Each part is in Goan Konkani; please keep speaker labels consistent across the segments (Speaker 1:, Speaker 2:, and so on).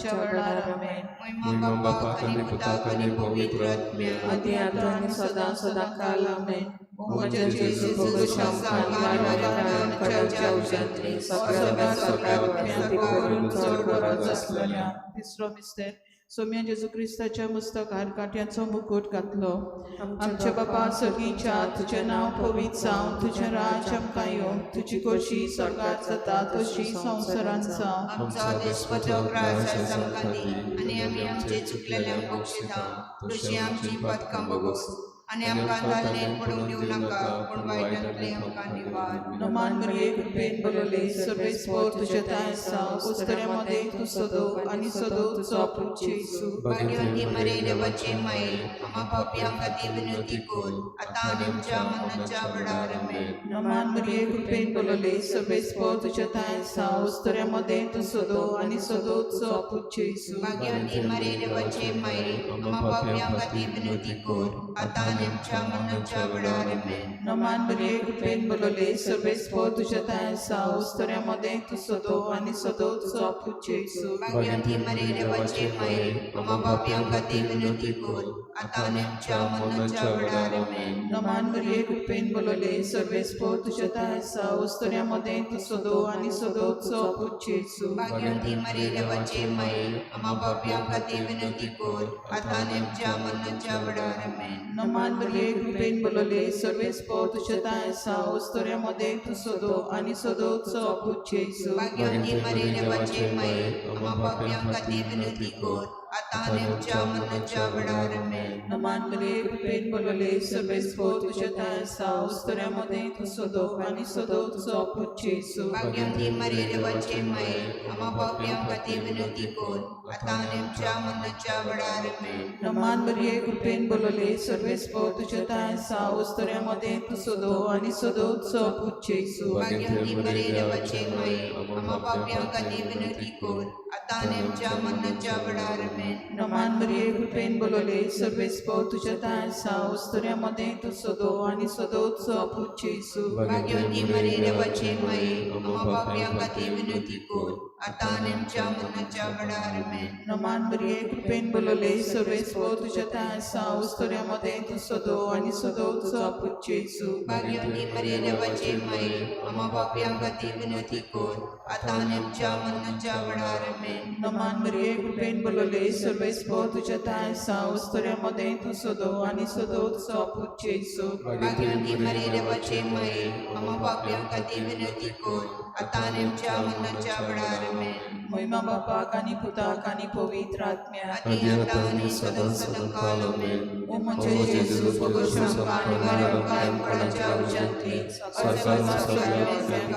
Speaker 1: मरणाच्या वेळार. आमेन.
Speaker 2: महिमा बापाक आनी पुताक आनी पवित्र आत्म्याक.
Speaker 1: आदी आतां आनी सदां सदां काल. आमेन. ओ म्हज्या जेजू, भोगोश आमकां आनी कायम उज्यांतली सगळ्या सगळ्या करून चड गरज आसलेल्या.
Speaker 3: तिसरो मिस्तेर, सोम्या जेजू क्रिस्ताच्या मुस्तकार कांट्याचो मुकुट घातलो. आमच्या बापा सर्गीच्या, तुजें नांव पवित्र जावं, तुजें राज्य आमकां येवं, तुजी खोशी स्वर्गात जाता तशी संवसारांत जावं.
Speaker 4: आमचो दिसपटो ग्रास आयज आमकां दी आनी आमी आमचे चुकलेल्यांक बक्षिता तशी आमची पदकां बगोस आनी आमकां तालनेन पडूंक दिवं नाका, पूण वायटांतले आमकां निवार.
Speaker 3: नमान मरिये, कृपेन बरले, सर्वेस्पोर तुझ्या ठांय आसा, उस्तऱ्या मदें तूं सदो आनी सदो तुजो पूत जेजू.
Speaker 4: भाग्यवंती मरे देवाची माये, आम्हा पापयां खातीर विनंती कर, आतां आनी आमच्या मरणाच्या वेळार. आमेन.
Speaker 3: नमान मरिये, कृपेन बरले, सर्वेस्पोर तुझ्या ठांय आसा, उस्तऱ्या मदें तूं सदो आनी सदो तुजो पूत जेजू.
Speaker 4: भाग्यवंती मरे देवाची माये, आम्हा पापयां खातीर विनंती कर, आतां आनी आमच्या मरणाच्या वेळार. आमेन.
Speaker 3: नमान मरिये, कृपेन बरले, सर्वेस्पोर तुझ्या ठांय आसा, उस्तऱ्या मदें तूं सदो आनी सदो तुजो पूत जेजू.
Speaker 4: भाग्यवंती मरे देवाची माये, आम्हा पापयां खातीर विनंती कर, आतां आनी आमच्या मरणाच्या वेळार. आमेन.
Speaker 3: नमान मरिये, कृपेन बरले, सर्वेस्पोर तुझ्या ठांय आसा, उस्तऱ्या मदें तूं सदो आनी सदो तुजो पूत जेजू.
Speaker 4: भाग्यवंती मरे देवाची माये, आम्हा पापयां खातीर विनंती कर, आतां आनी आमच्या मरणाच्या वेळार. आमेन.
Speaker 3: नमान मरिये, कृपेन बरले, सर्वेस्पोर तुझ्या ठांय आसा, उस्तऱ्या मदें तूं सदो आनी सदो तुजो पूत जेजू.
Speaker 4: भाग्यवंती मरे देवाची माये, आम्हा पापयां खातीर विनंती कर, आतां आनी आमच्या मरणाच्या वेळार. आमेन.
Speaker 3: नमान मरिये, कृपेन बरले, सर्वेस्पोर तुझ्या ठांय आसा, उस्तऱ्या मदें तूं सदो आनी सदो तुजो पूत जेजू.
Speaker 4: भाग्यवंती मरे देवाची माये, आम्हा पापयां खातीर विनंती कर, आतां आनी आमच्या मरणाच्या वेळार. आमेन.
Speaker 3: नमान मरिये, कृपेन बरले, सर्वेस्पोर तुझ्या ठांय आसा, उस्तऱ्या मदें तूं सदो आनी सदो तुजो पूत जेजू.
Speaker 4: भाग्यवंती मरे देवाची माये, आम्हा पापयां खातीर विनंती कर, आतां आनी आमच्या मरणाच्या वेळार. आमेन.
Speaker 3: नमान मरिये, कृपेन बरले, सर्वेस्पोर तुझ्या ठांय आसा, उस्तऱ्या मदें तूं सदो आनी सदो तुजो पूत जेजू.
Speaker 4: भाग्यवंती मरे देवाची माये, आम्हा पापयां खातीर विनंती कर, आतां आनी आमच्या मरणाच्या वेळार. आमेन.
Speaker 3: नमान मरिये, कृपेन बरले, सर्वेस्पोर तुझ्या ठांय आसा, उस्तऱ्या मदें तूं सदो आनी सदो तुजो पूत जेजू.
Speaker 4: भाग्यवंती मरे देवाची माये, आम्हा पापयां खातीर विनंती कर, आतां आनी आमच्या मरणाच्या वेळार. आमेन.
Speaker 3: नमान मरिये, कृपेन बरले, सर्वेस्पोर तुझ्या ठांय आसा, उस्तऱ्या मदें तूं सदो आनी सदो तुजो पूत जेजू.
Speaker 4: भाग्यवंती मरे देवाची माये, आम्हा पापयां खातीर विनंती कर, आतां आनी आमच्या मरणाच्या वेळार. आमेन.
Speaker 3: महिमा बापाक आनी पुताक आनी पवित्र आत्म्याक.
Speaker 4: आदी आतां आनी सदां सदां काल. आमेन.
Speaker 3: ओ म्हज्या जेजू, भोगोश आमकां आनी कायम उज्यांतली सगळ्या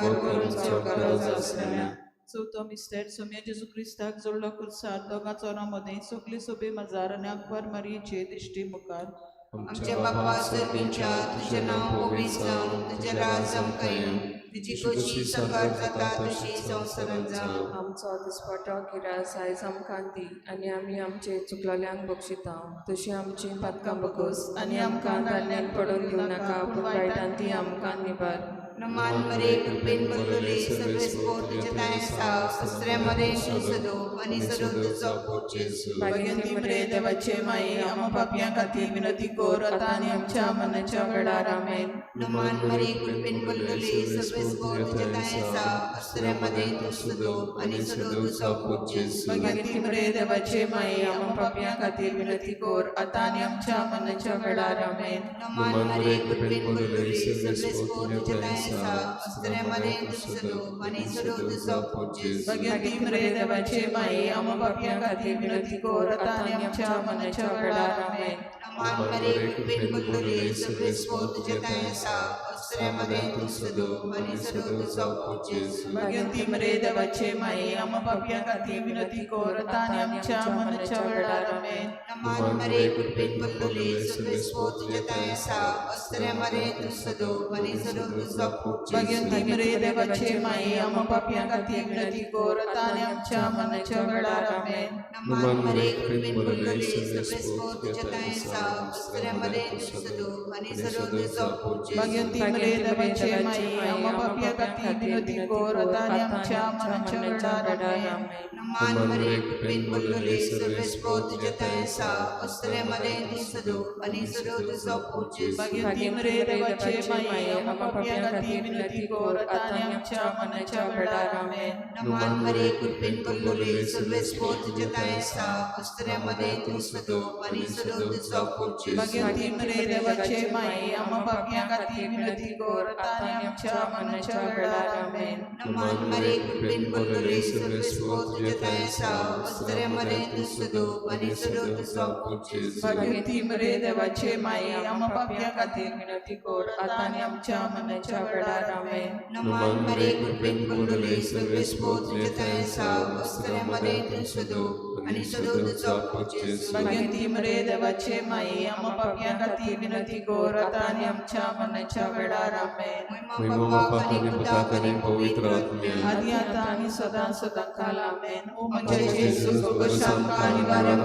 Speaker 3: करून चड गरज आसलेल्या. चवथो मिस्तेर, सोम्या जेजू क्रिस्ताक जोडलो कुर्सार दोगां चोरां मदें सगली सोबे मजार आनी अकबर मारयेचे दिश्टी मुखार.
Speaker 4: आमच्या बापा सर्गीच्या, तुजें नांव पवित्र जावं, तुजें राज आमकां येवं, तुजी खोशी सर्गार जाता तशी संवसारांत जावं.
Speaker 1: आमचो दिसपटो गिरास आयज आमकां दी आनी आमी आमचे चुकलेल्यांक बक्षिता तशी आमची पातकां बगोस आनी आमकां धान्यान पडून दिवं नाका, पूण वायटान ती आमकां निबार.
Speaker 4: नमान मरे कृपेन भरलेले, सर्वेस्पोर तुज्या ठांय आसा, दुसऱ्या मरे तूं सदो आनी सदो तुजो पूत जेजू.
Speaker 3: भाग्यवंती मरे देवाचे माये, आम्हा पापयां खातीर विनंती कर, आतां आनी आमच्या मरणाच्या वेळार. आमेन.
Speaker 4: नमान मरे कृपेन भरलेले, सर्वेस्पोर तुज्या ठांय आसा, दुसऱ्या मरे तूं सदो आनी सदो तुजो पूत जेजू.
Speaker 3: भाग्यवंती मरे देवाचे माये, आम्हा पापयां खातीर विनंती कर, आतां आनी आमच्या मरणाच्या वेळार. आमेन.
Speaker 4: नमान मरे कृपेन भरलेले, सर्वेस्पोर तुज्या ठांय आसा, दुसऱ्या मरे तूं सदो आनी सदो तुजो पूत जेजू.
Speaker 3: भाग्यवंती मरे देवाचे माये, आम्हा पापयां खातीर विनंती कर, आतां आनी आमच्या मरणाच्या वेळार. आमेन.
Speaker 4: नमान मरे कृपेन भरलेले, सर्वेस्पोर तुज्या ठांय आसा, दुसऱ्या मरे तूं सदो आनी सदो तुजो पूत जेजू.
Speaker 3: भाग्यवंती मरे देवाचे माये, आम्हा पापयां खातीर विनंती कर, आतां आनी आमच्या मरणाच्या वेळार. आमेन.
Speaker 4: नमान मरे कृपेन भरलेले, सर्वेस्पोर तुज्या ठांय आसा, दुसऱ्या मरे तूं सदो आनी सदो तुजो पूत जेजू.
Speaker 3: भाग्यवंती मरे देवाचे माये, आम्हा पापयां खातीर विनंती कर, आतां आनी आमच्या मरणाच्या वेळार. आमेन.
Speaker 4: नमान मरे कृपेन भरलेले, सर्वेस्पोर तुज्या ठांय आसा, दुसऱ्या मरे तूं सदो आनी सदो तुजो पूत जेजू.
Speaker 3: भाग्यवंती मरे देवाचे माई, आम्हा पापया खातीर विनंती कर आतां आनी आमच्या मरणाच्या वेळार. आमेन.
Speaker 4: नमान मरे कृपेन बोलले सर्वेस्पो तुझ्या थंय आसा, अस्तुरे मदें तूं सदो आनी सदो तुजो पूत जेजू.
Speaker 3: भाग्यवंती मरे देवाचे माई, आम्हा पापया खातीर विनंती कर आतां आनी आमच्या मरणाच्या वेळार. आमेन.
Speaker 4: नमान मरे कृपेन बोलले सर्वेस्पो तुझ्या थंय आसा, अस्तुरे मदें तूं सदो आनी सदो तुजो पूत जेजू.
Speaker 3: भाग्यवंती मरे देवाचे माई, आम्हा पापया खातीर विनंती कर आतां आनी आमच्या मरणाच्या वेळार. आमेन.
Speaker 4: नमान मरे कृपेन बोलले सर्वेस्पो तुझ्या थंय आसा, अस्तुरे मदें तूं सदो आनी सदो तुजो पूत जेजू.
Speaker 3: भाग्यवंती मरे देवाचे माई, आम्हा पापया खातीर विनंती कर आतां आनी आमच्या मरणाच्या वेळार. आमेन.
Speaker 4: नमान मरे कृपेन बोलले सर्वेस्पो तुझ्या थंय आसा, अस्तुरे मदें तूं सदो आनी सदो तुजो पूत जेजू.
Speaker 3: भाग्यवंती मरे देवाचे माई, आम्हा पापया खातीर विनंती कर आतां आनी आमच्या मरणाच्या वेळार. आमेन.
Speaker 2: महिमा बापाक आनी पुताक आनी पवित्र आत्म्याक.
Speaker 3: आदी आतां आनी सदां सदां काल. आमेन. ओ म्हज्या जेजू, भोगोस आमकां आनी वाऱ्याक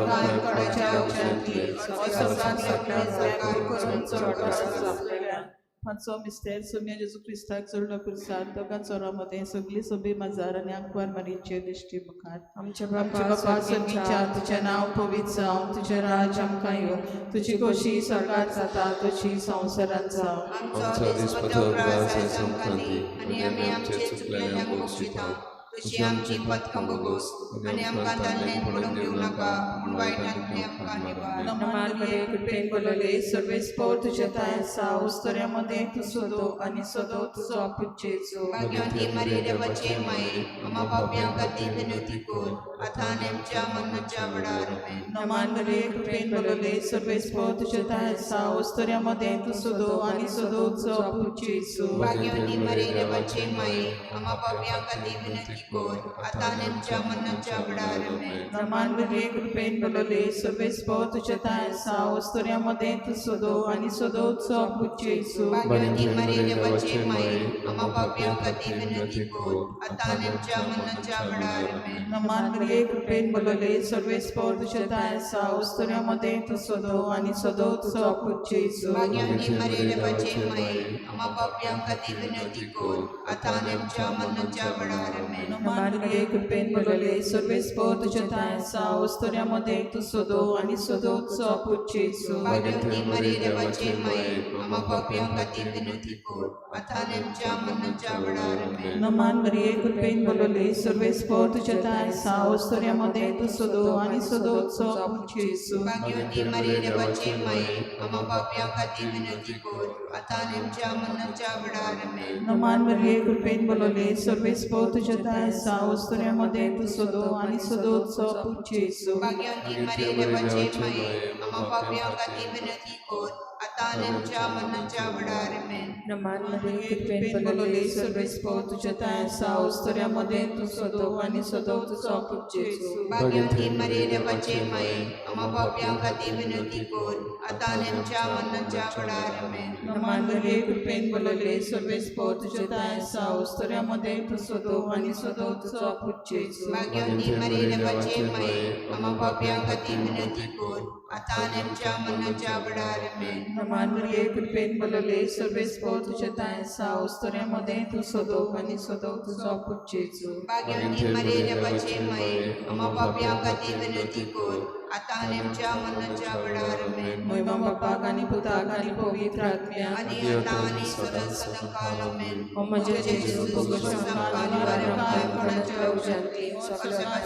Speaker 3: कोणाच्या उशांतली सगळ्या सरकार करून चड आसलेल्या हाचो मिस्तेर सोम्या जेजू क्रिस्ताक जोडलो पुरसाद दोगां चोरां मदें सगळी सोबी माजार आनी आंकवार मारीचे दृश्टी मुखार.
Speaker 1: आमच्या
Speaker 3: आमच्या
Speaker 1: बापा
Speaker 3: बापा सर्गीच्या, तुजें नांव पवित्र जावं, तुजें राज्य आमकां येवं, तुजी खोशी स्वर्गात जाता तशी संवसारांत जावं.
Speaker 2: आमचो दिसपटो ग्रास आयज आमकां दी आनी आमी आमचे चुकलेल्यांक बक्षिता तशी आमची पथकां बगोस
Speaker 4: आनी आमकां ताल्लें पडूंक दिवं नाका, पूण वायटांतलें आमकां निवार.
Speaker 3: नमान मरे कृपेन बोलले सर्वेस्पोर तुझ्या थांय आसा, उस्तोऱ्या मदें तूं सदो आनी सदो तुजो पूत जेजू.
Speaker 4: भाग्यवंती मरे देवाचे माये, आम्हा पापयां खातीर विनंती कर आतां आनी आमच्या मरणाच्या वेळार. आमेन.
Speaker 3: नमान मरे कृपेन बोलले सर्वेस्पोर तुझ्या थांय आसा, उस्तोऱ्या मदें तूं सदो आनी सदो तुजो पूत जेजू.
Speaker 4: भाग्यवंती मरे देवाचे माये, आम्हा पापयां खातीर विनंती कर आतां आनी आमच्या मरणाच्या वेळार. आमेन.
Speaker 3: नमान मरे कृपेन बोलले सर्वेस्पोर तुझ्या थांय आसा, उस्तोऱ्या मदें तूं सदो आनी सदो तुजो पूत जेजू.
Speaker 4: भाग्यवंती मरे देवाचे माये, आम्हा पापयां खातीर विनंती कर आतां आनी आमच्या मरणाच्या वेळार. आमेन.
Speaker 3: नमान मरिये कृपेन बोलले सर्वेस्पोर तुझ्या थांय आसा, उस्तोऱ्या मदें तूं सदो आनी सदो तुजो पूत जेजू.
Speaker 4: भाग्यवंती मरे देवाचे माये, आम्हा पापयां खातीर विनंती कर आतां आनी आमच्या मरणाच्या वेळार. आमेन.
Speaker 3: नमान मरिये कृपेन बोलले सर्वेस्पोर तुझ्या थांय आसा, उस्तोऱ्या मदें तूं सदो आनी सदो तुजो पूत जेजू.
Speaker 4: भाग्यवंती मरे देवाचे माये, आम्हा पापयां खातीर विनंती कर आतां आनी आमच्या मरणाच्या वेळार. आमेन.
Speaker 3: नमान मरिये कृपेन बोलले सर्वेस्पोर तुझ्या थांय आसा, उस्तोऱ्या मदें तूं सदो आनी सदो तुजो पूत जेजू.
Speaker 4: भाग्यवंती मरे देवाचे माये, आम्हा पापयां खातीर विनंती कर आतां आनी आमच्या मरणाच्या वेळार. आमेन.
Speaker 3: नमान मरिये कृपेन बोलले सर्वेस्पोर तुझ्या थांय आसा, उस्तोऱ्या मदें तूं सदो आनी सदो तुजो पूत जेजू.
Speaker 4: भाग्यवंती मरे देवाचे माये, आम्हा पापयां खातीर विनंती कर आतां आनी आमच्या मरणाच्या वेळार. आमेन.
Speaker 1: नमान मरे
Speaker 3: कृपेन बोलले सर्वेस्पोर तुझ्या थांय आसा, उस्तोऱ्या मदें तूं सदो आनी सदो तुजो पूत जेजू.
Speaker 4: भाग्यवंती मरे देवाचे माये, आम्हा पापयां खातीर विनंती कर आतां आनी आमच्या मरणाच्या वेळार. आमेन.
Speaker 3: नमान मरिये कृपेन बोलले सर्वेस्पोर तुझ्या थांय आसा, उस्तोऱ्या मदें तूं सदो आनी सदो तुजो पूत जेजू.
Speaker 4: भाग्यवंती मरे देवाचे माये, आम्हा पापयां खातीर विनंती कर आतां आनी आमच्या मरणाच्या वेळार. आमेन.
Speaker 3: नमान मरिये कृपेन बोलले सर्वेस्पोर तुझ्या थांय आसा, उस्तोऱ्या मदें तूं सदो आनी सदो तुजो पूत जेजू.
Speaker 4: भाग्यवंती मरे देवाचे माये, आम्हा पापयां खातीर विनंती कर आतां आनी आमच्या मरणाच्या वेळार. आमेन.
Speaker 3: महिमा बापाक आनी पुताक आनी पवित्र आत्म्याक.
Speaker 4: आनी आतां आनी सदां सदां काल. आमेन.
Speaker 1: ओ म्हज्या जेजू, भोगोस आमकां आनी वाऱ्याक कोणाच्या उशांती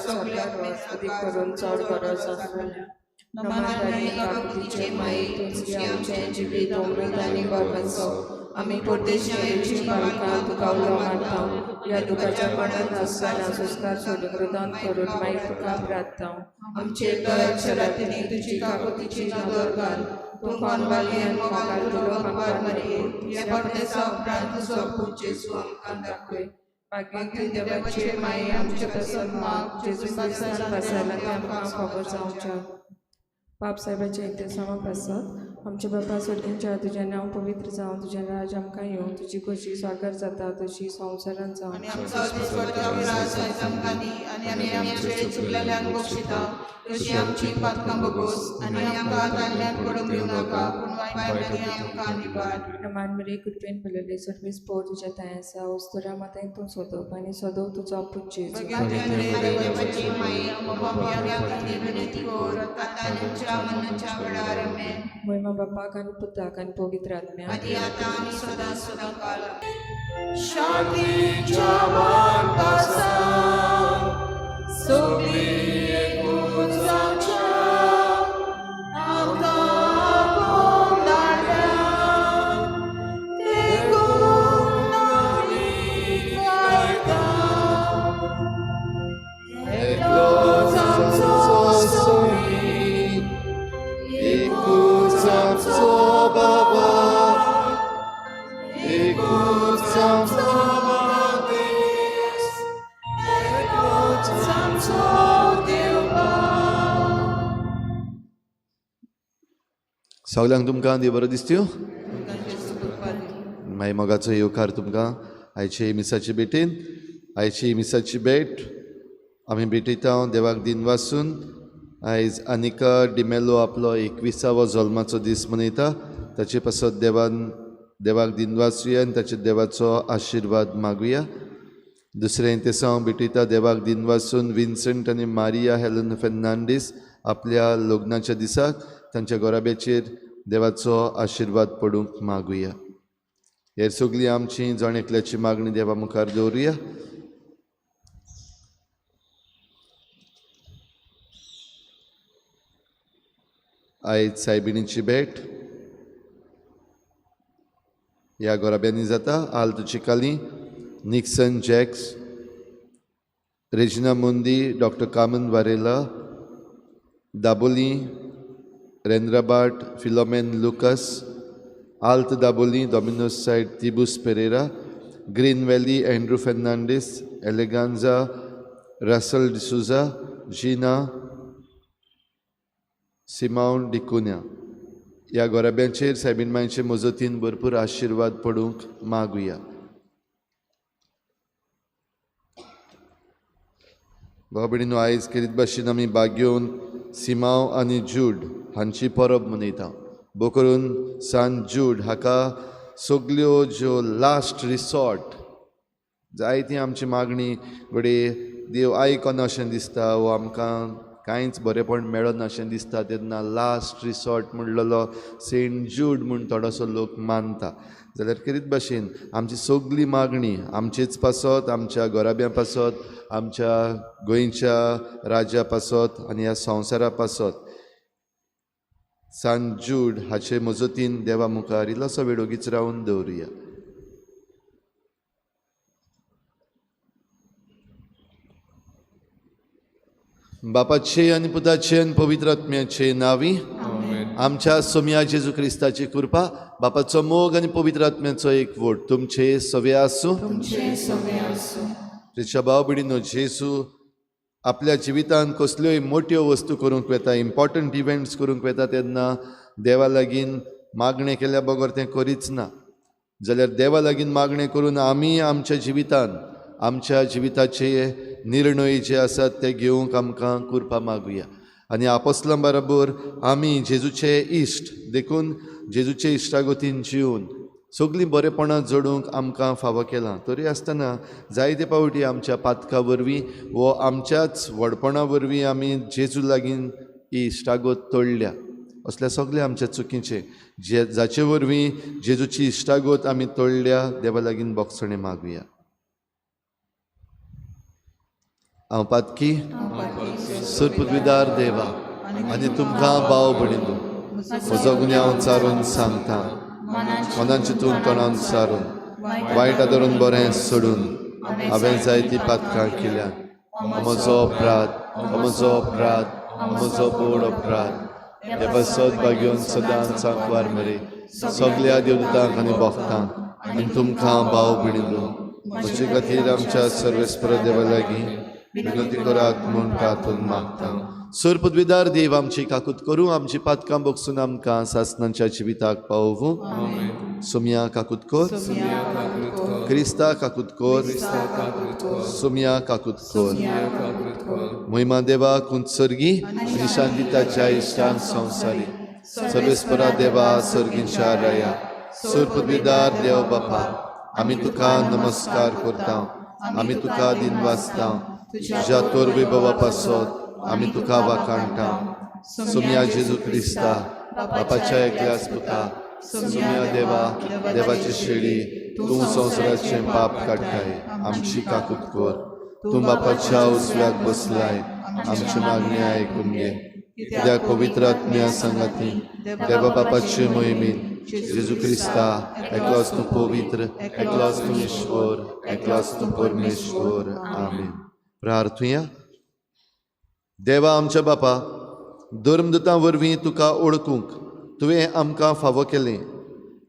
Speaker 1: सगळ्या अदीक करून चड गरज आसलेल्या. नमान मरिये काकुतीचे माये, तुमची आमचें जिवीत अमृत आनी गर्वाचो आमी परदेशी बालकां तुका उलो मारता, ह्या दुखाच्या मनात आसतना संस्कार सोडून रुदान करून मागीर तुका प्रार्थता.
Speaker 3: आमचे दर तुजी काकुतीची नदर घाल, तूं कोनवाली आनी मोगाल तुलो आंकवार मरिये, ह्या परदेसा उपरांत तुजो पूत जेजू आमकां दाखय.
Speaker 1: भाग्यवंती देवाचे माये, आमचे पासत माग, जेजू क्रिस्तान बसायला तें आमकां खबर जावच्या. बाप साहेबाच्या इतिहासामा पासत. आमच्या बापा सर्गींच्या, तुजें नांव पवित्र जावं, तुजें राज आमकां येवं, तुजी खोशी स्वर्गार जाता तशी संवसारांत जावं.
Speaker 3: आनी आमचो दिसपट्टो ग्रास आयज आमकां दी आनी आमी आमचे चुकलेल्यांक बक्षिता तशी आमची पातकां भोगोस आनी आमकां ताल्ल्यान पडूंक दिवं नाका, पूण वायटांतल्यान आमकां निवार.
Speaker 1: नमान मरे, कृपेन भरलेले, सर्वीस पोर तुज्या थांय आसा. अस्तुऱ्यां मदें तूं सोदप आनी सोदव तुजो पूत जेजू.
Speaker 3: भगिनी देवाची माई, पापयां खातीर विनंती कर आतां आनी आमच्या मरणाच्या वेळार. आमेन.
Speaker 1: मोहिमा बापाक आनी पुताक आनी पवित्र आत्म्याक,
Speaker 4: आदी आतां आनी सदां सदां काल.
Speaker 3: शांतीच्या वाटासान सगळीं एकूच जावच्या, आमकां आपोवन धाडल्या देखून आमी गायता. एकलोच आमचो सोयी,
Speaker 2: एकूच आमचो बाबा, एकूच आमचो
Speaker 3: मदेस, एकलोच आमचो देवबाप.
Speaker 2: सगल्यांक तुमकां देव बरो दिसत्यो. मागीर मोगाचो येवकार तुमकां आयचे मिसाचे भेटेन. आयची मिसाची भेट आमी भेटयता देवाक दिन वासून. आयज अनिका डिमेलो आपलो 21वो जल्माचो दीस मनयता. ताचे पासत देवाक दिन वाचुया आनी ताचे देवाचो आशिर्वाद मागुया. दुसरें तेसांव भेटयता देवाक दिन वासून विन्संट आनी मारिया हेलन फेर्नांडीस आपल्या लग्नाच्या दिसाक तांच्या गोराब्याचेर देवाचो आशिर्वाद पडूंक मागुया. हेर सगळी आमची जण एकल्याची मागणी देवा मुखार दवरुया. आयज सायबिणीची भेट ह्या गोराब्यांनी जाता. Alto Chicalim, Nixon Jacques, Regina Mundi, doctor Carmen Varela, Dabolim, Rendrabhat, Philomen Lucas, Alt Dabolim, Dominos side Tibus Pereira, Green Valley Andrew Fernandes, Eleganza Russell D'Souza, Gina Simao D'Cunha. ह्या गोराब्यांचेर सायबीण मांयचे मजतीन भरपूर आशिर्वाद पडूंक मागुया. भाव भयणीनो, आयज खेरीत भाशेन आमी बागेवन सिमांव आनी जूड हांची परब मनयता. भोव करून सान जूड हाका सगल्यो ज्यो लास्ट रिसॉर्ट जायती आमची मागणी घडये देव आयकना अशें दिसता वो आमकां कांयच बरेंपण मेळना अशें दिसता तेन्ना लास्ट रिसॉर्ट म्हणलेलो सेंट जूड म्हूण थोडोसो लोक मानता. जाल्यार खेरीत भाशेन आमची सगली मागणी आमचेच पासत, आमच्या गोराब्यां पासत, आमच्या गोंयच्या राज्या पासत आनी ह्या संवसारा पासत सान जूड हाचे मजतीन देवा मुखार इल्लोसो वेळ ओगीच रावन दवरुया. बापाचे आनी पुताचे आनी पवित्र आत्म्याचे नांवी आमच्या सोम्या जेजू क्रिस्ताची कृपा, बापाचो मोग आनी पवित्र आत्म्याचो एकवट तुमचे सवे आसूं. प्रिच्या भाव भयणीनो, जेजू आपल्या जिवितांत कसल्योय मोट्यो वस्तू करूंक वेता, इम्पॉर्टंट इव्हेंट्स करूंक वेता तेन्ना देवा लागीं मागणें केल्या बगर तें करीच ना. जाल्यार देवा लागीं मागणें करून आमी आमच्या जिवितांत आमच्या जिविताचे निर्णय जे आसात ते घेवंक आमकां कृपा मागुया. आनी आपोस्लां बरोबर आमी जेजूचे इश्ट देखून जेजूचे इश्टागतीन जिवन सगळीं बरेपणां जोडूंक आमकां फावो केलां. तरी आसतना जायते पावटी आमच्या पातका वरवीं वो आमच्याच व्हडपणा वरवीं आमी जेजू लागीं ही इश्टागत तोडल्या. असल्या सगळ्या आमच्या चुकीचे जे जाचे वरवीं जेजूची इश्टागत आमी तोडल्या देवा लागीं बोगसणें मागुया. हांव पातकी सुरपुदविदार देवा आनी तुमकां भाव भयणीनो म्हजो गुन्यांव चारून सांगता, मनान चिंतून तोंडान सारून वायट आदरून बरें सोडून हांवें जायतीं पातकां केल्या. म्हजो अपराध, म्हजो अपराध, म्हजो बोड अपराध. हे पासत भाग्योन सदांच सांकवार मरे सगल्या देवदूतांक आनी भक्तांक आनी तुमकां भाव भयणीनो म्हजे खातीर आमच्या सर्वेस्पर देवा लागीं विनंती करात म्हूण प्रार्थन मागता. सोरपदवीदार देव आमची काकूत करूं, आमची पातकां बगसून आमकां सासणाच्या जिविताक पावोवूं। सोमया काकूत कर, क्रिस्ता काकूत कर, सोमया काकूत कर। महिमा देवा कुंत सर्गी आनी शांतिताच्या इश्टांक संवसारी सर्वेस्परा देवा सर्गींच्या राया सोरपदवीदार देव बापा, आमी तुका नमस्कार करता, आमी तुका दिनवासता, तुज्या तोर वैभवा पासत आमी तुका वाखाणटा। सोमया जेजू क्रिस्ता बापाच्या एकल्याच पुता, सोमया देवा देवाची शेळी, तूं संवसाराचें पाप काडटाय, आमची काकूत कर। तूं बापाच्या उजव्याक बसलाय, आमची मागणी आयकून घे। कित्याक पवित्र आत्म्या सांगाती देवा बापाचे मोहिमेन जेजू क्रिस्ता एकलोच तूं पवित्र, एकलोच तूं ईश्वर, एकलोच तूं परमेश्वर। आमेन। प्रार्थुया। देवा आमच्या बापा, धर्मदूतां वरवीं तुका ओळखूंक तुवें आमकां फावो केलें।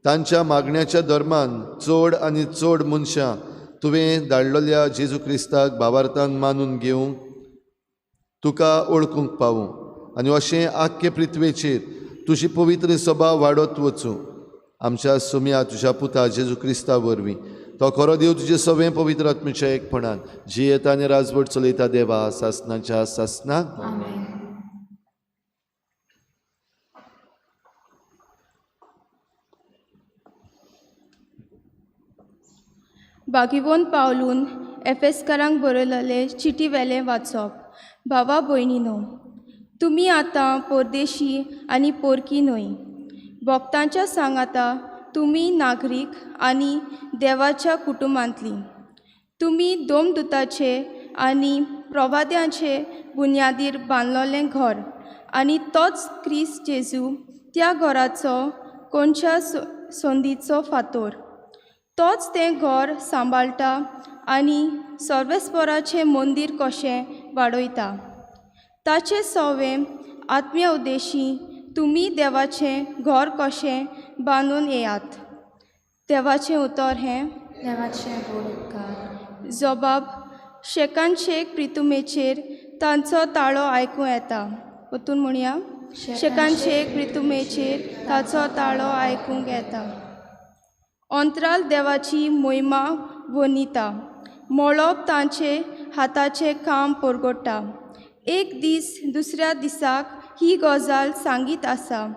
Speaker 2: तांच्या मागण्याच्या धर्मान चड आनी चड मनशां तुवें धाडलेल्या जेजू क्रिस्ताक भावार्थान मानून घेवंक तुका ओळखूंक पावूं आनी अशें आख्खे पृथ्वेचेर तुजी पवित्र सभा वाडत वचूं। आमच्या सोम्या तुज्या पुता जेजू क्रिस्ता वरवीं तो खरो देव तुजे सगळें पवित्र आत्म्याच्या एकपणान जियेता आनी राजवट चलयता देवा सासनाच्या सासनाक।
Speaker 5: बागिवोन पावलून एफेस्करांक बरयलेले चिटी वेलें वाचप। भावा भयणीनो, तुमी आतां परदेशी आनी पोरकी न्हय, भक्तांच्या सांगाता तुमी नागरीक आनी देवाच्या कुटुंबांतली। तुमी दोमदूताचे आनी प्रवाद्यांचे बुन्यादीर बांदलोलें घर आनी तोच क्रिस्त जेजू त्या घराचो कोणच्या संदीचो फातोर। तोच तें घर सांबाळटा आनी सर्वेस्पराचें मंदीर कशें वाडयता। ताचें सवें आत्म्या उद्देशी तुमी देवाचें घर कशें बांदून येयात। देवाचें उतर हें
Speaker 6: देवाचें व्हड उपकार।
Speaker 5: जबाब शेकान शेक प्रितुमेचेर तांचो ताळो आयकूं येता। परतून म्हणया, शेकान शेक प्रितुमेचेर ताचो ताळो आयकूंक येता। अंतराल देवाची मोहिमा वनिता, मळब तांचे हाताचें काम परगट्टा। एक दीस दुसऱ्या दिसाक ही गजाल सांगीत आसा,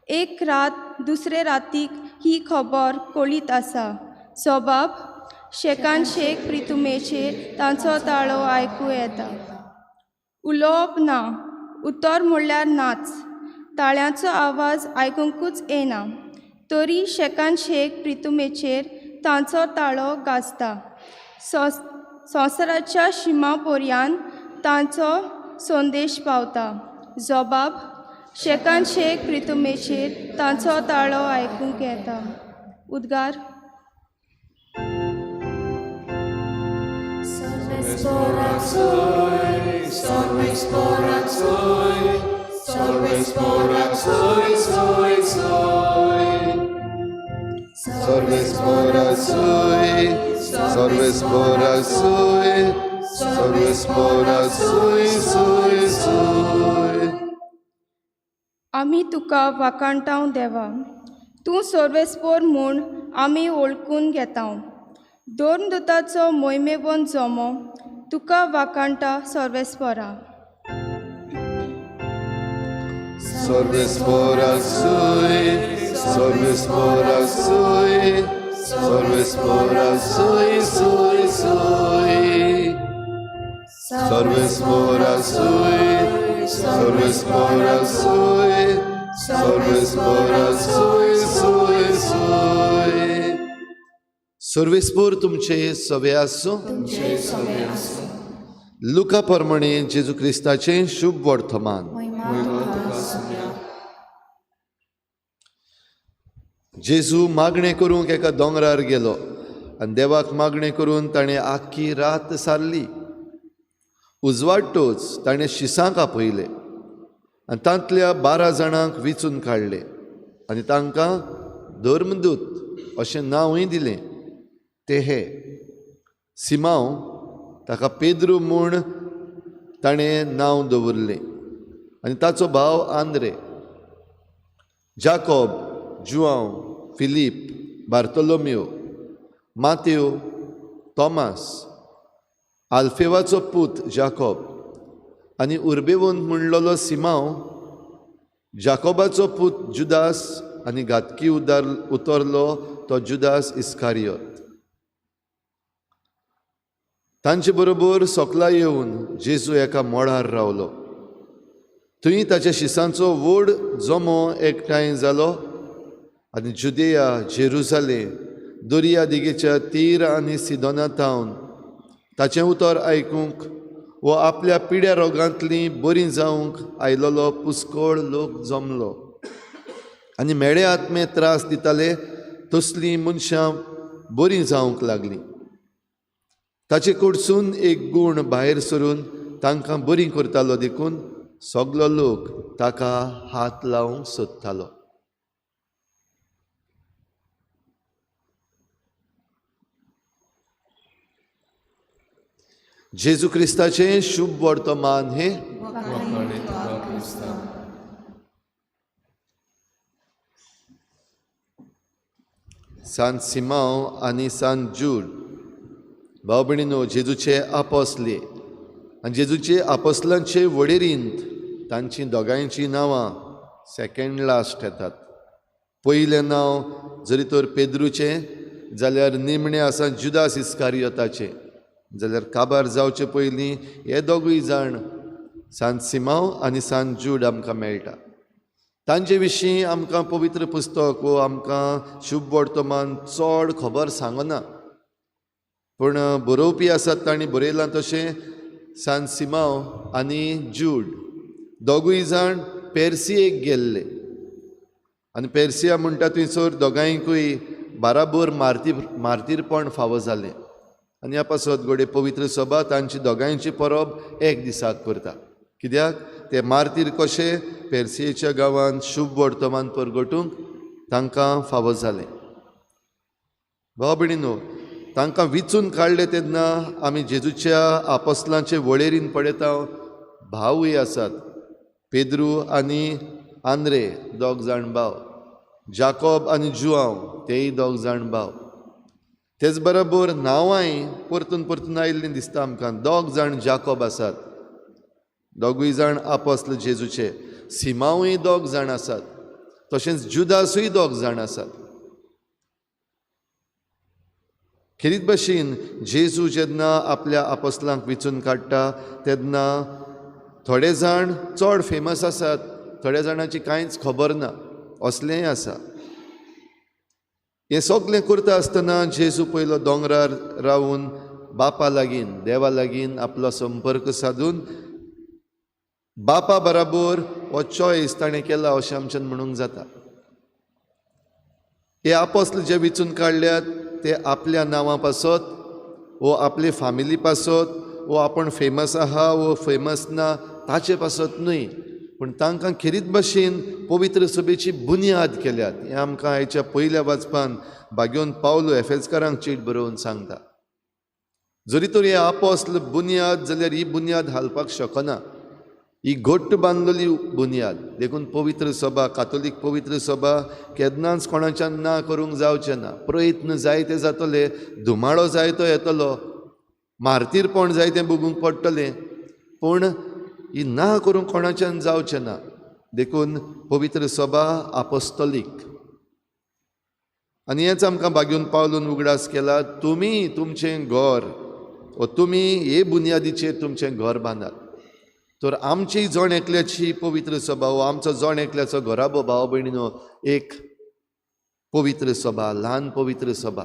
Speaker 5: एक रात दुसरे रातीक ही खबर कळीत आसा। जबाब शेकान शेक प्रितुमेचेर तांचो ताळो आयकूं येता। उलोवप ना, उतर म्हणल्यार नाच, ताळ्यांचो आवाज आयकुंकूच येना, तरी शेकान शेक प्रितुमेचेर तांचो ताळो गाजता। संवसाराच्या शिमा पर्यान तांचो संदेश पावता। जबाब शेकान शेक प्रितुमेचेर तांचो ताळो आयकूंक येता। उद्गार। आमी तुका वाखाणटाव देवा, तूं सर्वेस्पोर म्हूण आमी वळखून घेताव। दोन दुताचो मोहिमेवन जमो तुका वाखाणटा सर्वेस्पोरा।
Speaker 2: सर्वेस्पोरा सुय, सर्वेस्पोरा सुय, सर्वेस्पोरा सुय सुय सुय। सर्वेस्पोरा सुय, सर्वेस्पोरा सुय, सर्वेस्पोरा सुय सुय सुय। सर्वेस्पोर तुमचे सवे आसूं। लुका प्रमाणे जेजू क्रिस्ताचें शुभ वर्तमान। जेजू मागणें करूंक एका दोंगरार गेलो आनी देवाक मागणें करून ताणें आख्खी रात सारली। उजवाडटोच ताणें शिसांक आपयले आनी तांतल्या 12 जाणांक विचून काडले आनी तांकां धर्मदूत अशें नांवूय दिलें। ते हे सिमांव, ताका पेद्रू म्हूण ताणें नांव दवरलें, आनी ताचो भाव आंद्रे, जाकोब, जुआंव, फिलीप, बार्तोलोमियो, मातेव, तॉमास, आल्फेवाचो पूत जाकोब आनी उर्बेवंत म्हणलेलो सिमांव, जाकोबाचो पूत जुदास आनी घातकी उतरलो तो जुदास इस्कारियोत. तांचे बरोबर सोकला येवन जेजू एका मळार रावलो. थंय ताच्या शिसांचो व्हड जमो एकठांय जालो आनी जुदेया, जेरुजालेम, दर्या देगेच्या तीर आनी सिदोना थावन ताचें उतर आयकूंक वो आपल्या पिड्या रोगांतली बरी जावंक आयलोलो पुस्कोळ लोक जमलो. आनी मेळे आत्मे त्रास दिताले तसलीं मनशां बरीं जावंक लागलीं. ताचे कडसून एक गूण भायर सरून तांकां बरीं करतालो, देखून सगलो लोक ताका हात लावंक सोदतालो. जेजू क्रिस्ताचें शुभ वर्तमान हें. सांत सिमांव आनी सांत जूड भाव भयणीनो जेजूचे आपोसले आनी जेजूचे आपोसलांचे वळेरींत तांची दोगांयचीं नांवां सेकेंड लास्ट येतात. पयलें नांव जरी तर पेद्रूचें जाल्यार निमणें आसा जुदास इस्कारियोताचें, जाल्यार काबार जावचे पयलीं हे दोगूय जाण सांत सिमांव आनी सांत जूड आमकां मेळटा. तांचे विशीं आमकां पवित्र पुस्तक वो आमकां शुभ वर्तमान चड खबर सांगना, पूण बरोवपी आसात तांणी बरयलां तशें सांत सिमांव आनी जूड दोगूय जाण पेर्सियेक गेल्ले आनी पेर्सिया म्हणटा थंयसर दोगांयकूय बाराबर मार्तीरपण फावो जालें. आनी ह्या पासत घडये पवित्र सभा तांची दोगांयची परब एक दिसाक करता, कित्याक ते मार्तीर कशे पेर्सियेच्या गांवांत शुभ वर्तमान परगटूंक तांकां फावो जालें. भाव भयणीनो, तांकां विचून काडले तेन्ना आमी जेजूच्या आपोसलांचे वळेरीन पळयता भावूय आसात, पेद्रू आनी आंद्रे दोग जाण भाव, जाकोब आनी जुआंव तेय दोग जाण भाव. तेच बरोबर नांवांय परतून परतून आयिल्लीं दिसता आमकां. दोग जाण जाकोब आसात, दोगूय जाण आपोसल जेजूचे, सिमांवूय दोग जाण आसात, तशेंच जुदासूय दोग जाण आसात. खेरीत भशेन जेजू जेन्ना आपल्या आपोसलांक विचून काडटा तेन्ना थोडे जाण चड फेमस आसात, थोड्या जाणांची कांयच खबर ना असलेंय आसा. हें सगलें करता आसतना जेजू पयलो दोंगरार रावून बापा लागीं, देवा लागीं आपलो संपर्क सादून बापा बराबर हो चॉयस ताणें केला अशें आमच्यान म्हणूंक जाता. हे आपोसल जे विचून काडल्यात ते आपल्या नांवा पासत वो आपले फामिली पासत वो आपूण फेमस आहा वो फेमस ना ताचे पासत न्हय, पूण तांकां खेरीत भशेन पवित्र सभेची बुन्याद केल्यात. हें आमकां आयच्या पयल्या वाचपान भाग्योन पावलो एफेजकारांक चीट बरोवन सांगता. जरी तर हे आपोसल बुन्याद जाल्यार ही बुन्याद हालपाक शकना, ही घट्ट बांदलेली बुन्याद. देखून पवित्र सभा, कातोलीक पवित्र सभा केन्नाच कोणाच्यान ना करूंक जावचें ना. प्रयत्न जायते जातले, धुमाळो जायतो येतलो, मार्तीरपण जायतें भोगूंक पडटलें, पूण ही ना करूंक कोणाच्यान जावचें ना. देखून पवित्र सभा आपोस्तोलीक. आनी हेंच आमकां भाग्योन पावलून उगडास केला, तुमी तुमचें घर वो तुमी हे बुन्यादीचेर तुमचें घर बांदात. तर आमची जण एकल्याची पवित्र सभा वो आमचो जण एकल्याचो घराबो भाव भयणीनो एक पवित्र सभा, ल्हान पवित्र सभा.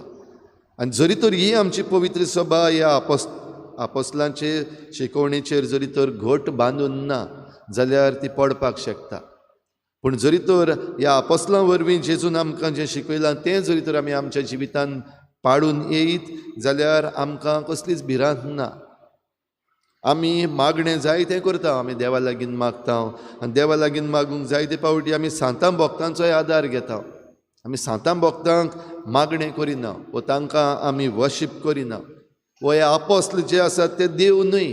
Speaker 2: आनी जरी तर ही आमची पवित्र सभा ह्या आपोसलांचे शिकवणेचेर जरी तर घट बांदून ना जाल्यार ती पडपाक शकता, पूण जरी तर ह्या आपोसलां वरवीं जेजून आमकां जें शिकयलां तें जरी तर आमी आमच्या जिवितान पाडून येयत जाल्यार आमकां कसलीच भिरांत ना. आमी मागणें जायतें करता, आमी देवा लागीं मागता आनी देवा लागीं मागूंक जायते पावटी आमी सांतां भक्तांचोय आदार घेता. आमी सांतां भक्तांक मागणें करिना वो तांकां आमी वर्शीप करिना वो हे आपोसल जे आसात ते देव न्हय,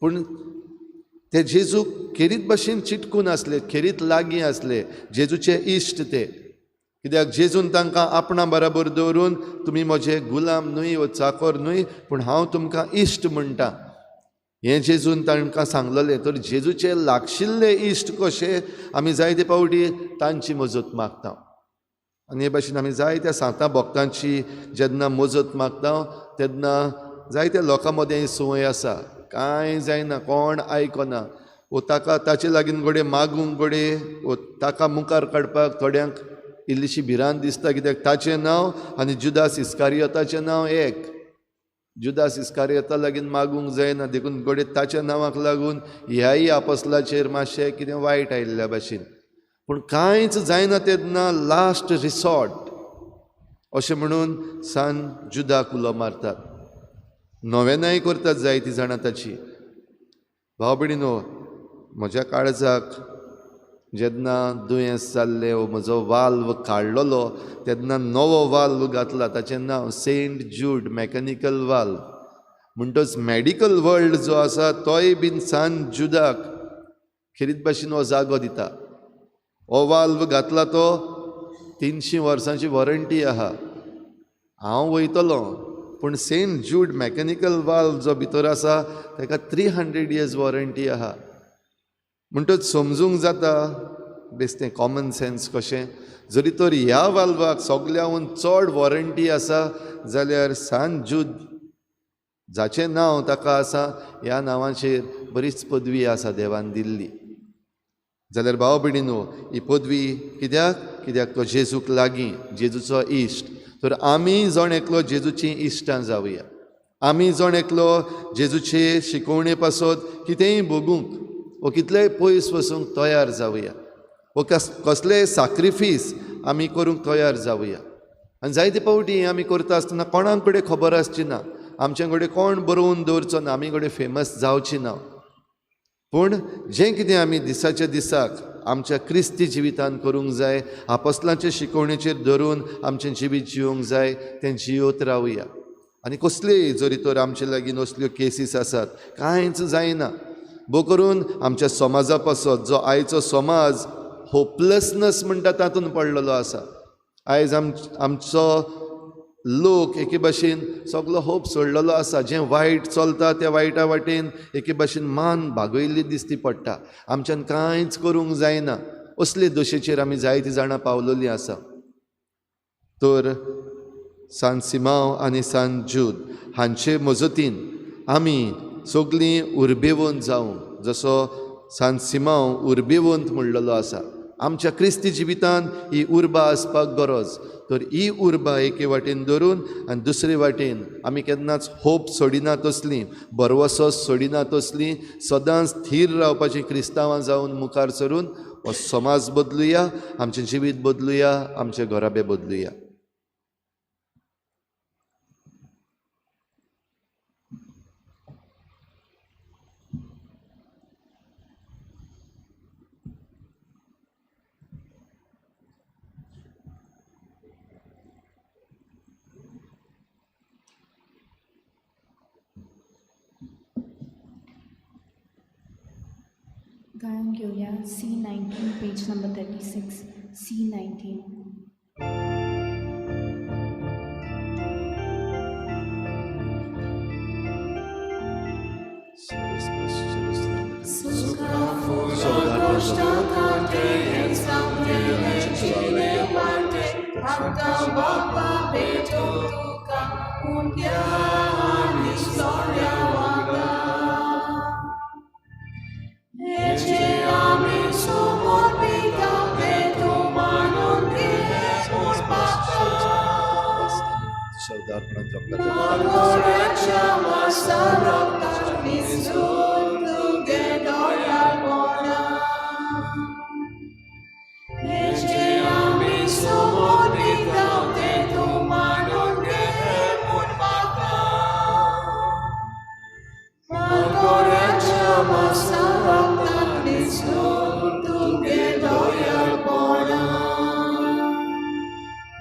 Speaker 2: पूण ते जेजूक खेरीत भशेन चिटकून आसले, खेरीत लागीं आसले, जेजूचे इश्ट ते. कित्याक जेजून तांकां आपणा बराबर दवरून तुमी म्हजे गुलाम न्हय वो चाकोर न्हय, पूण हांव तुमकां इश्ट म्हणटा हें जेजून तांकां सांगलेलें. तर जेजूचे लागशिल्ले इश्ट कशे आमी जायते फावटी तांची मजत मागता. आनी हे भाशेन आमी जायत्या सांतां भक्तांची जेन्ना मजत मागता तेन्ना जायत्या लोकां मदें संवय आसा, कांय जायना, कोण आयकना, वो ताका ताचे लागीं घडये मागूंक घडये वो ताका मुखार काडपाक थोड्यांक इल्लीशी भिरांत दिसता. कित्याक ताचें नांव आनी जुदास इस्कारियोताचें नांव एक. जुदास इस्कारियोता लागीं मागूंक जायना, देखून घडये ताच्या नांवाक लागून ह्याय आपोसलाचेर मातशें कितें वायट आयिल्ल्या भाशेन. पूण कांयच जायना तेन्ना लास्ट रिसॉर्ट अशें म्हणून सान जुदाक उलो मारतात. नोवेनाय करतात जायतीं जाणां ताची. भाव भयणीनो, म्हज्या काळजाक जेन्ना दुयेंस जाल्लें वो म्हजो वाल्व काडलेलो तेन्ना नवो वाल्व घातला, ताचें नांव सेंट जूड मॅकॅनिकल वाल्व. म्हणटच मॅडिकल वर्ल्ड जो आसा तोय बीन सान जुदाक खेरीत भाशेन हो जागो दिता. हो वाल्व घातला तो 300 वर्सांची वॉरंटी आहा. हांव वयतलो, पूण सेंट जूड मॅकॅनिकल वाल्व जो भितर आसा ताका 300 इयर्स वॉरंटी आहा. म्हणटच समजूंक जाता बेस्तें कॉमन सेन्स कशें, जरी तर ह्या वाल्वाक सगळ्याहून चड वॉरंटी आसा जाल्यार सान जूद जाचें नांव ताका आसा ह्या नांवाचेर बरीच पदवी आसा देवान दिल्ली. जाल्यार भाव भयणीनो, ही पदवी कित्याक? कित्याक तो जेजूक लागीं, जेजूचो इश्ट. तर आमी जण एकलो जेजूचीं इश्टां जावया. आमी जण एकलो जेजूचे शिकोवणे पासत कितेंय भोगूंक वो कितलेय पयस वचूंक तयार जावया, वो कसलेय साक्रिफीस आमी करूंक तयार जावया. आनी जायते फावटी हें आमी करता आसतना कोणाक कडेन खबर आसची ना, आमचे कडेन कोण बरोवन दवरचो ना, आमी कडेन फेमस जावची ना. पूण जें कितें आमी दिसाच्या दिसाक आमच्या क्रिस्ती जिवितान करूंक जाय, आपोस्लांचे शिकोवणेचेर धरून आमचें जिवीत जिवंक जाय, तें जियोत रावया. आनी कसलेय जरी तर आमचे लागीं असल्यो केसीस आसात, कांयच जायना, भो करून आमच्या समाजा पासत जो आयचो समाज होपलेसनस म्हणटा तातूंत पडलेलो आसा. आयज आमचो लोक एके भाशेन सगलो होप सोडलेलो आसा. जें वायट चलता त्या वायटा वाटेन एके भाशेन मान भागयल्ली दिसती पडटा. आमच्यान कांयच करूंक जायना असले दशेचेर आमी जायतीं जाणां पावलेलीं आसा. तर सान सिमांव आनी सान जूद हांचे मजतीन आमी सगळीं उर्बेवंत जावं, जसो सान सिमांव उर्बेवंत म्हणलेलो आसा. आमच्या क्रिस्ती जिवितान ही उर्बा आसपाक गरज. तर ही उर्बा एके वाटेन धरून आनी दुसरे वाटेन आमी केन्नाच होप सोडिना तसली, भरवसो सोडिना तसली, सदांच थीर रावपाची क्रिस्तांवां जावन मुखार सरून हो समाज बदलुया, आमचें जिवीत बदलुया, आमचे घराबे बदलुया.
Speaker 6: गायन घेवया C19 page number 36 C19.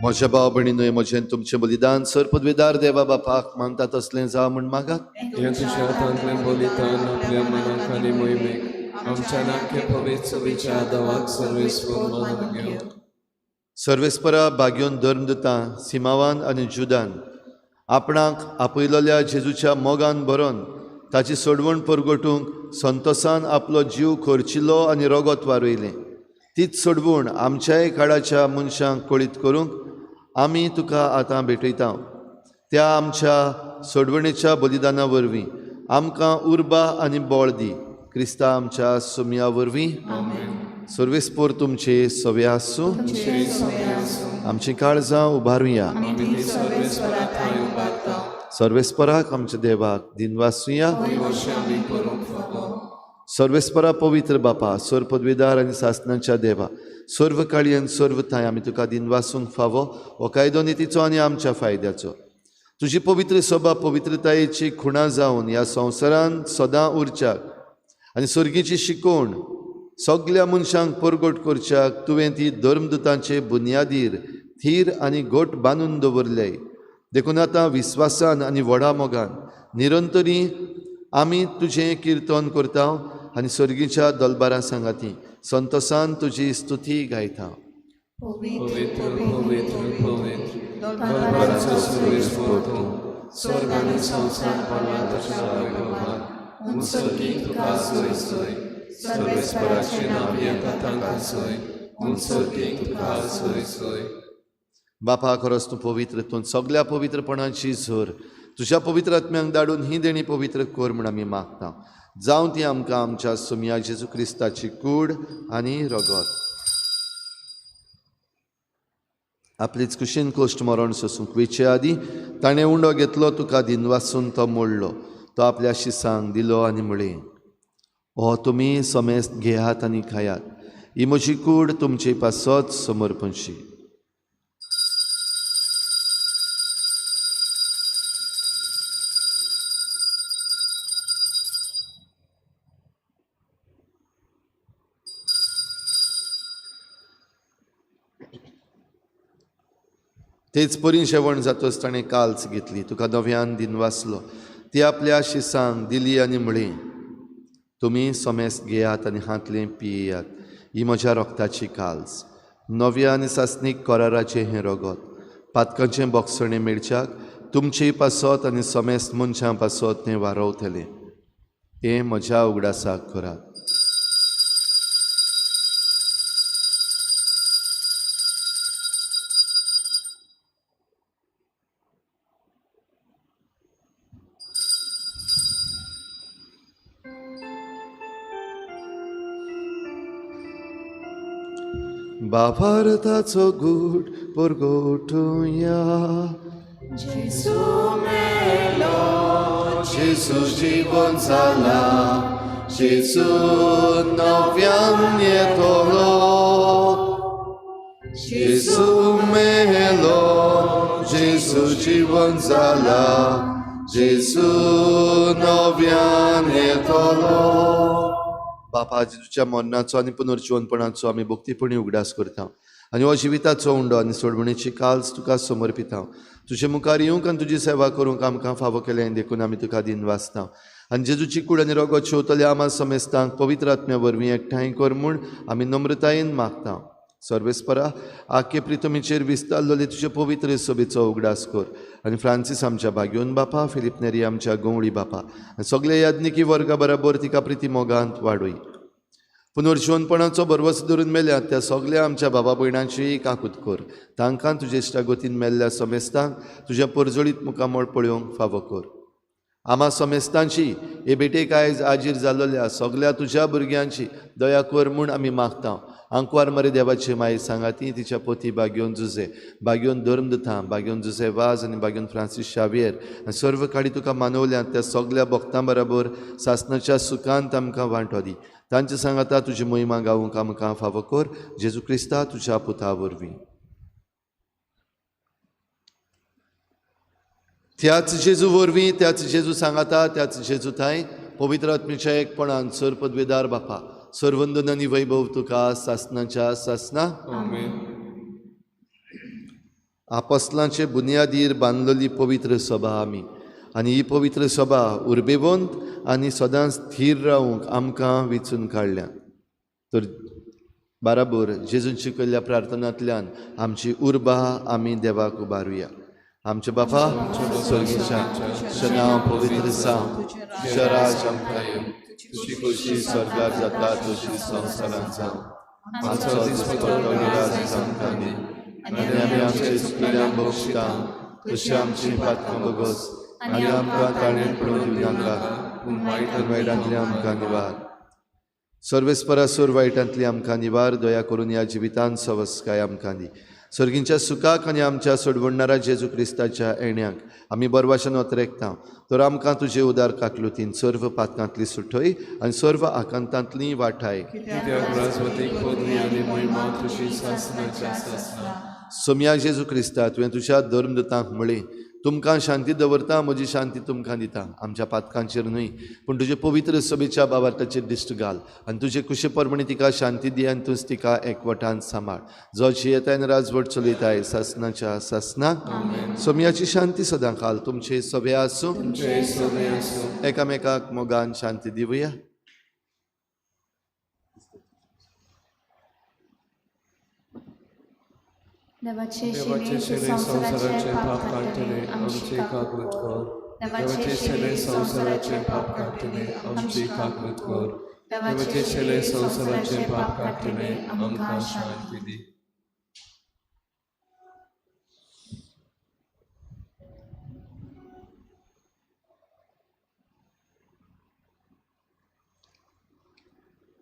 Speaker 2: म्हज्या भाव भयणीनूय म्हजें तुमचें बलिदान सर पदवीदार देवा बापाक मानता तसलें जावं म्हूण मागात.
Speaker 1: हें तुज्या हातांतलें बलिदान आपल्या मनाक आनी मोहिमेक आमच्या नाक्य पवित्र सभेच्या देवाक सर्वेस्पर मानून घेवं.
Speaker 2: सर्वेस्परा भाग्योन धर्मदूतां सिमावान आनी जुदान आपणाक आपयलोल्या जेजूच्या मोगान भरोन ताची सोडवण परगटूंक संतोसान आपलो जीव खर्चिलो आनी रगत वारयलें. तीच सोडवण आमच्याय काळाच्या मनशांक कळीत करूंक आमी तुका आतां भेटयता. त्या आमच्या सोडवणेच्या बलिदाना वरवीं आमकां उर्बा आनी बळ दी. क्रिस्ता आमच्या सुमया वरवीं. सर्वेस्पर तुमचे सवे आसूं. आमची काळजां उबारुया. सर्वेस्पराक आमच्या देवाक दिनवासुया. सर्वेस्परा पवित्र बापा, सर्व पदवीदार आनी सासनाच्या देवा, सर्व काळी आनी सर्व थांय आमी तुका दिनवासूंक फावो हो कायदो नितीचो आनी आमच्या फायद्याचो. तुजी पवित्र सभा पवित्रतायेची खुणा जावन ह्या संवसारांत सदां उरच्याक आनी सर्गीची शिकवण सगल्या मनशांक परगट करच्याक तुवें ती धर्मदूतांचे बुन्यादीर थीर आनी घट बांदून दवरले. देखून आतां विस्वासान आनी व्हडा मोगान निरंतरी आमी तुजें किर्तन करता आनी सर्गीच्या दलबारां सांगाती संतोसान तुजी स्तुती गायता.
Speaker 1: पवित्र पवित्र पवित्र दरबाराचो सर्वेस्पर तूं, स्वर्ग आनी संवसार भरला तुज्या वैभवान. उंच तुका सोय सोय, सर्वेस्पराचें नांव येता तांकां सोय, उंच तुका सोय सोय.
Speaker 2: बापा, खरोच तूं पवित्र, तूं सगल्या पवित्रपणाची झर. तुज्या पवित्र आत्म्यांक धाडून ही देणी पवित्र कर म्हूण आमी मागता. जावं ती आमकां आमच्या सुमया जेजू क्रिस्ताची कूड आनी रगत. आपलीच कुशीन कोश्ट मरण सोसूंक वेचे आदीं ताणें उंडो घेतलो, तुका दिनवासून तो मोडलो, तो आपल्या शिसांक दिलो आनी म्हळें, हो तुमी समेस्त घेयात आनी खायात, ही म्हजी कूड तुमचे पासत समर्पणशी. तेच परी जेवण जातच ताणें काल्स घेतली, तुका नव्यान दिनवासलो, ती आपल्या शिसांक दिली आनी म्हळें, तुमी समेस्त घेयात आनी हांतलें पियेयात, ही म्हज्या रोगताची काल्स, नव्या आनी सासणीक कराराचें हें रगत, पातकांचें बोगसणें मेळच्याक तुमचे पासत आनी समेस्त मनशां पासत तें वारवतलें. हें म्हज्या उगडासाक करात. बाभारताचो गूट परगटुया.
Speaker 1: जेजू मेलो,
Speaker 2: जेजू जिवन जाला, जेजू नव्यान येतलो. जेजू मेलो, जेजू जिवन जाला, जेजू नव्यान येतलो. बापा, जेजूच्या मरणाचो आनी पुनर्जिवनपणाचो आमी भक्तीपणी उगडास करता आनी हो जिविताचो उंडो आनी सोडवणेची काल्स तुका समर्पिता. तुजे मुखार येवंक आनी तुजी सेवा करूंक आमकां फावो केलें देखून आमी तुका दिनवासता. आनी जेजूची कूड आनी रगत शेवतल्या आमा समेस्तांक पवित्र आत्म्या वरवीं एकठांय कर म्हूण आमी नम्रतायेन मागता. सर्वेस्परा, आखे प्रितमीचेर विस्तारलेले तुजे पवित्र सभेचो उगडास कर आनी फ्रांसीस आमच्या भाग्योन बापा, फिलीप नेरी आमच्या गंवळी बापा आनी सगळे याज्ञिकी वर्गा बराबर तिका प्रिती मोगांत वाडय. पुनर्जिवनपणाचो भरवस धरून मेल्यात त्या सगळ्या आमच्या बाबा भयणांची काकूत कर. तांकां तुजे इश्टागतीन मेल्ल्या समेस्तांक तुज्या परजळीत मुखामळ पळोवंक फावो कर. आमा समेस्तांची हे भेटेक आयज आजीर जाल्ल्या सगळ्या तुज्या भुरग्यांची दया कर म्हूण आमी मागता. आंकवार मरे देवाची माई सांगाती तिच्या पोती बाग्योन जुजे, बाग्योन धर्मदूतां, बाग्योन जुजे वाज आनी बाग्योन फ्रांसीस शावियर आनी सर्व काडी तुका मानवल्यात त्या सगळ्या भक्तां बराबर सासणाच्या सुखांत आमकां वांटो दी. तांचे सांगाता तुजी महिमा गावूंक आमकां फावो कर. जेजू क्रिस्ता तुज्या पुता वरवीं. त्याच जेजू वरवीं, त्याच जेजू सांगाता, त्याच जेजू थांय पवित्र आत्म्याच्या एकपणान सर पदवेदार बापा, सर्वंदन आनी वैभव तुका सासणाच्या सासना.
Speaker 1: आमेन.
Speaker 2: आपसलांचे बुनियादीर बांदलेली पवित्र सभा आमी आनी ही पवित्र सभा उर्बेवंत आनी सदांच थीर रावूंक आमकां विचून काडल्या. तर बाराबर जेजून शिकयल्ल्या प्रार्थनांतल्यान आमची उर्बा आमी देवाक उबारुया. आमचे बापा स्वर्गीच्या, तुजें नांव पवित्र जावं, तुजें राज आमकां येवं, तुजी खोशी स्वर्गार जाता तशी संवसारांत जावं. आमचो दिसपट्टो राज आमकां दी आनी आमी आमचे चुकलेल्यांक बक्षिता तशी आमची पातकां भोगोस आनी आमकां ताणें पडून दिवं नाका, पूण वायटांतली आमकां निवार. सर्वेस्परासूर वायटांतली आमकां निवार. दया करून ह्या जिवितांत सवस्काय आमकां दी. सर्गींच्या सुखाक आनी आमच्या सोडवणणारा जेजू क्रिस्ताच्या येण्याक आमी बरवाशन ओतरेकता. तर आमकां तुजे उदार काकलुतीन सर्व पातकांतली सुटय आनी सर्व आकांतांतली वाठाय. सोमया जेजू क्रिस्ता, तुवें तुज्या धर्मदूतांक म्हळें, तुमकां शांती दवरता, म्हजी शांती तुमकां दिता. आमच्या पातकांचेर न्हय पूण तुजे पवित्र सभेच्या बाबार्थाचेर दिश्ट घाल आनी तुजे कुशे परमणी तिका शांती दी आनी तूंच तिका एकवटान सांबाळ. जो जियेताय आनी राजवट चलयताय सासनाच्या सासनाक. सोमयाची शांती सदां काल तुमचे सभे आसूं. एकामेकाक मोगान शांती दिवया.
Speaker 6: देवाचे शिले संवसाराचे पाप काडटले आमची काकूत कर.
Speaker 7: देवाचे शेले संवसाराचे पाप काडटले आमची काकूत कर. देवाचे शेले संवसाराचे पाप काडटले आमकां शांती दी.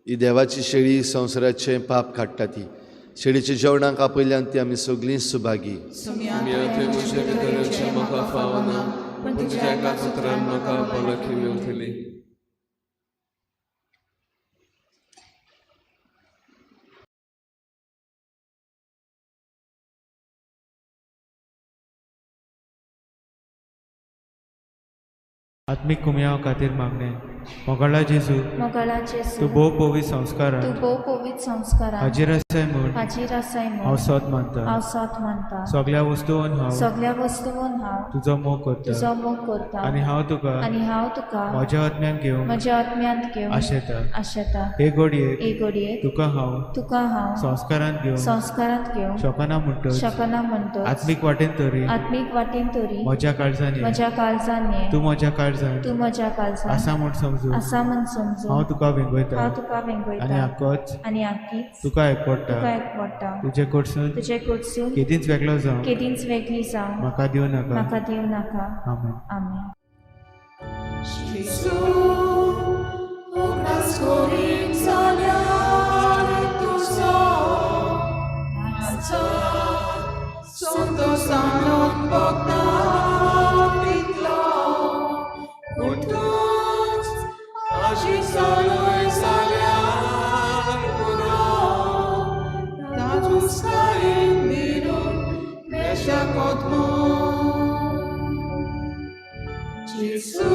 Speaker 2: ही देवाची शेळी संवसाराचे पाप काडटा. ती शेळीच्या जेवणाक आपयल्यान ती आमी सगळीं सुभागी.
Speaker 7: म्हजे भितर म्हाका फावना, पूण तुज्या एकाच उतरान म्हाका भलायकी मेळटली.
Speaker 8: आत्मीक कुमयाव खातीर मागणें. मोगाळा जेजू,
Speaker 6: मोगाळा जेजू,
Speaker 8: तूं भोव पवित्र संस्कारान,
Speaker 6: तूं भोव पवित्र संस्कारान
Speaker 8: हाजीर आसाय म्हूण,
Speaker 6: हाजीर आसाय म्हूण
Speaker 8: हांव सत मानता,
Speaker 6: हांव सत मानता.
Speaker 8: सगळ्या वस्तून हांव,
Speaker 6: सगळ्या वस्तून हांव
Speaker 8: तुजो मोग करता,
Speaker 6: तुजो मोग करता
Speaker 8: आनी हांव तुका,
Speaker 6: आनी हांव तुका
Speaker 8: म्हज्या आत्म्यान घेवन,
Speaker 6: म्हज्या आत्म्यांत घेवन
Speaker 8: आशेता,
Speaker 6: आशेता.
Speaker 8: हे घडयेक,
Speaker 6: हे घडयेक
Speaker 8: तुका हांव,
Speaker 6: तुका हांव
Speaker 8: संस्कारांत घेवन,
Speaker 6: संस्कारांत घेवन
Speaker 8: शकना म्हणटच,
Speaker 6: शकना म्हणटच
Speaker 8: आत्मीक वाटेन तरी,
Speaker 6: आत्मीक वाटेन तरी
Speaker 8: म्हज्या काळजान,
Speaker 6: म्हज्या काळजान
Speaker 8: तूं म्हज्या काळजान,
Speaker 6: तूं म्हज्या काळजान
Speaker 8: आसा म्हूण समजून,
Speaker 6: आसा म्हूण समजून
Speaker 8: हांव तुका वेंगयता,
Speaker 6: हांव तुका वेंगयता
Speaker 8: आनी आकच,
Speaker 6: आनी आकीच
Speaker 8: तुका एकवडटा,
Speaker 6: तुका एकवडटा.
Speaker 8: तुजे कडसून,
Speaker 6: तुजे कडसून
Speaker 8: केदींच वेगळो जावं,
Speaker 6: केदींच वेगळी जावं
Speaker 8: म्हाका दिवं नाका,
Speaker 6: म्हाका दिवं नाका.
Speaker 8: आमेन.
Speaker 6: आमेन.
Speaker 3: Gesù,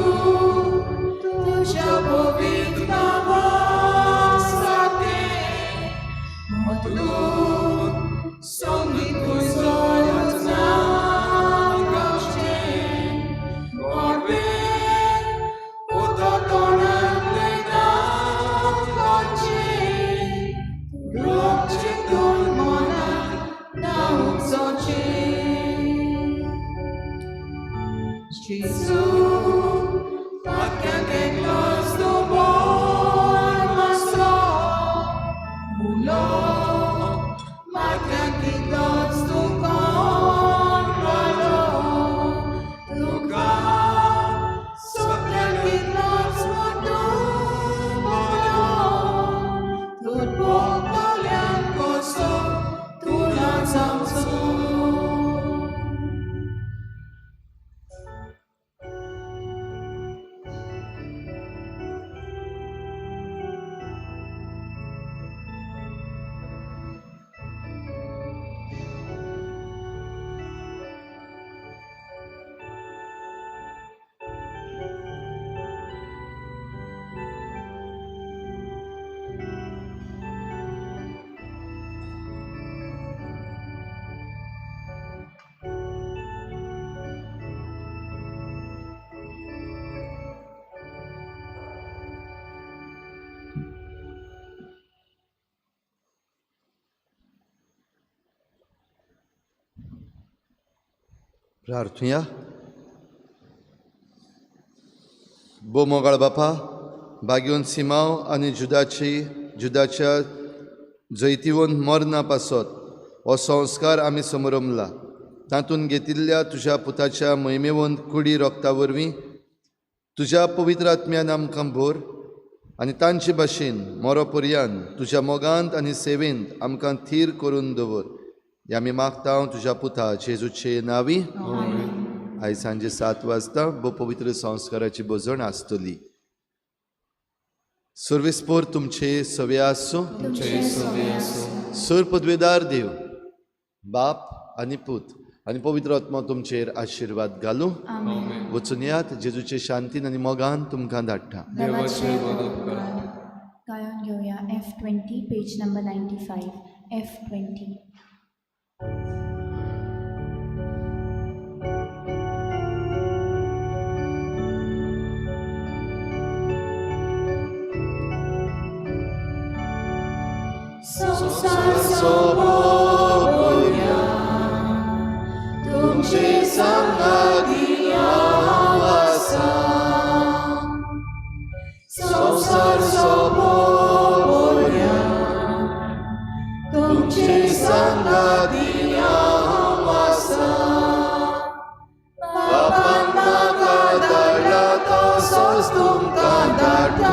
Speaker 3: तुझ्या पवित्र नांवासाठी म्हटलून संगीत तुजो गावचें गोडवें उदक तोंडांतलें घालचें रूप चिंतून मनाक ना उपजोचें. Gesù,
Speaker 2: प्रार्थुया. भोव मोगाळ बापा, भाग्योन सिमांव आनी जुदाच्या जैतिवंत मरणा पासत हो संस्कार आमी समरमला. तातूंत घेतिल्ल्या तुज्या पुताच्या महिमेवंत कुडी रोगता वरवीं तुज्या पवित्र आत्म्यान आमकां भर आनी तांचे भाशेन मोरो पर्यान तुज्या मोगांत आनी सेवेंत आमकां थीर करून दवर. हे आमी मागता तुज्या पुता जेजूचे नांवी. आयज सांजे 7 वाजता भोव पवित्र संस्काराची भोजन आसतली. सर्वेस्पोर तुमचे सवे आसूं. सर पदवेदार देव बाप आनी पूत आनी पवित्र आत्मा तुमचेर आशिर्वाद घालूं. वचून यात जेजूचे शांतीन आनी मोगान तुमकां धाडटा.
Speaker 9: गायन घेवया F20 page number 95 F20.
Speaker 1: संसार सोबोया तुमचे सांगाती आसा, संसार सोबोया तुमचे सांगाती आसा, बापान म्हाका धाडला तसोच तुमकां धाडटा.